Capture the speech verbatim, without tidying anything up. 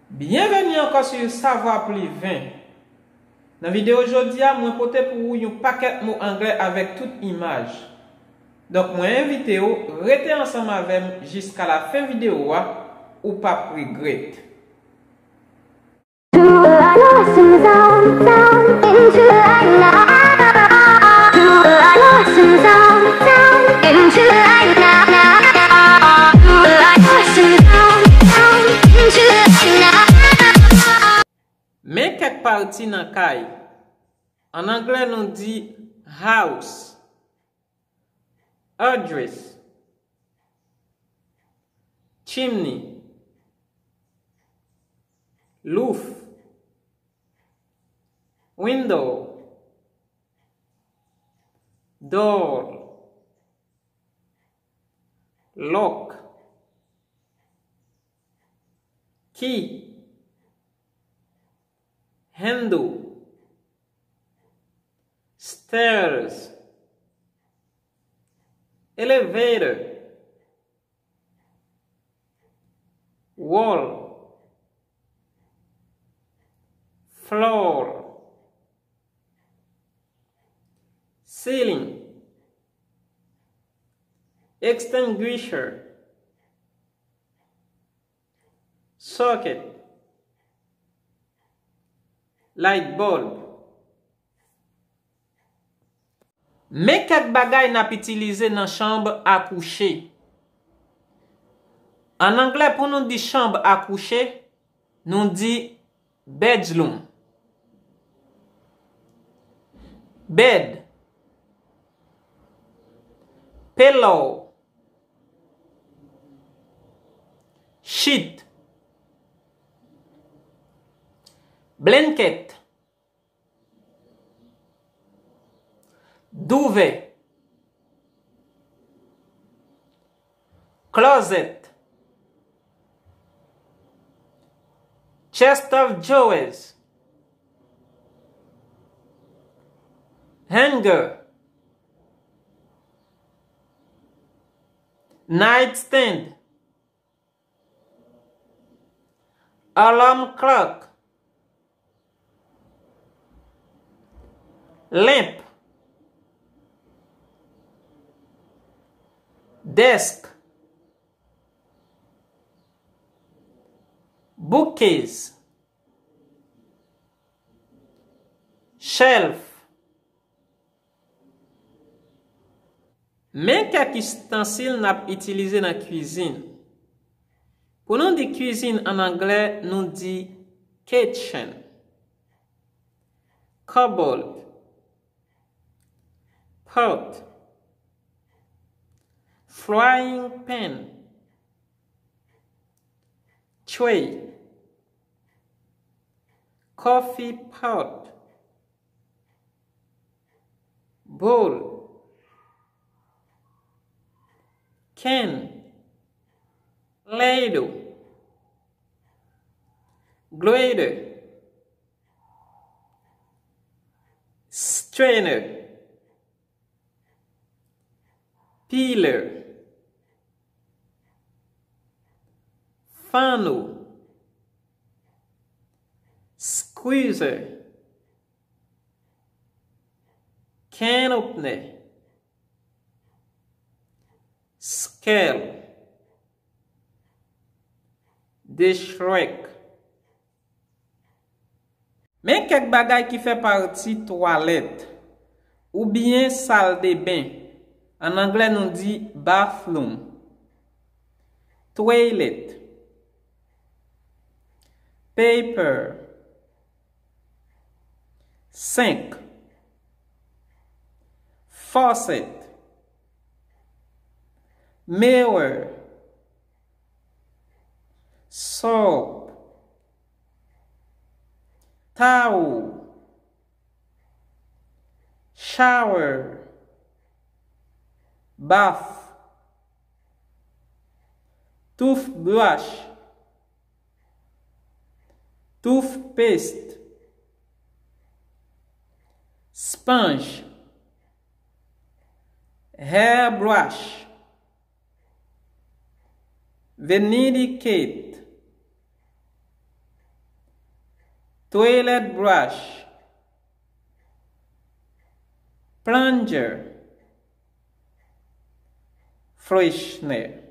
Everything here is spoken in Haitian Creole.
Byenveni ankò sou Savoir Plus vingt. Nan videyo jodi a, mwen pote pou ou yon pakèt mo anglè avèk tout imaj. Donk, mwen envite w rete ansanm avè m jiska la fen videyo a, ou p ap regrèt. Men kèk pati nan kay. An anglè, nou di house, address, chimney, roof, window, door, lock, key, handle, stairs, elevator, wall, floor, ceiling, extinguisher, socket, light bulb. Men kèk bagay n ap itilize nan chanm a kouche. An anglè, pou nou di chanm a kouche, nou di bedroom, bed, pillow, sheet, blanket, duvet, closet, chest of drawers, hanger, nightstand, alarm clock, lamp, desk, bookcase, shelf. Men kèk istansil n ap itilize nan kwizin. Pou nou di kwizin an anglè, nou di kitchen, cupboard, pot, frying pan, tray, coffee pot, bowl, can, ladle, grater, strainer, peeler, funnel, squeezer, can opener, scale, dish rack. Men kèk bagay ki fè pati twalèt oubyen saldeben. An anglè, nou di bathroom, toilet, paper, sink, faucet, mirror, soap, towel, shower, bath, toothbrush, toothpaste, sponge, hairbrush, vanity kit, Toilet brush. Plunger. Freshener.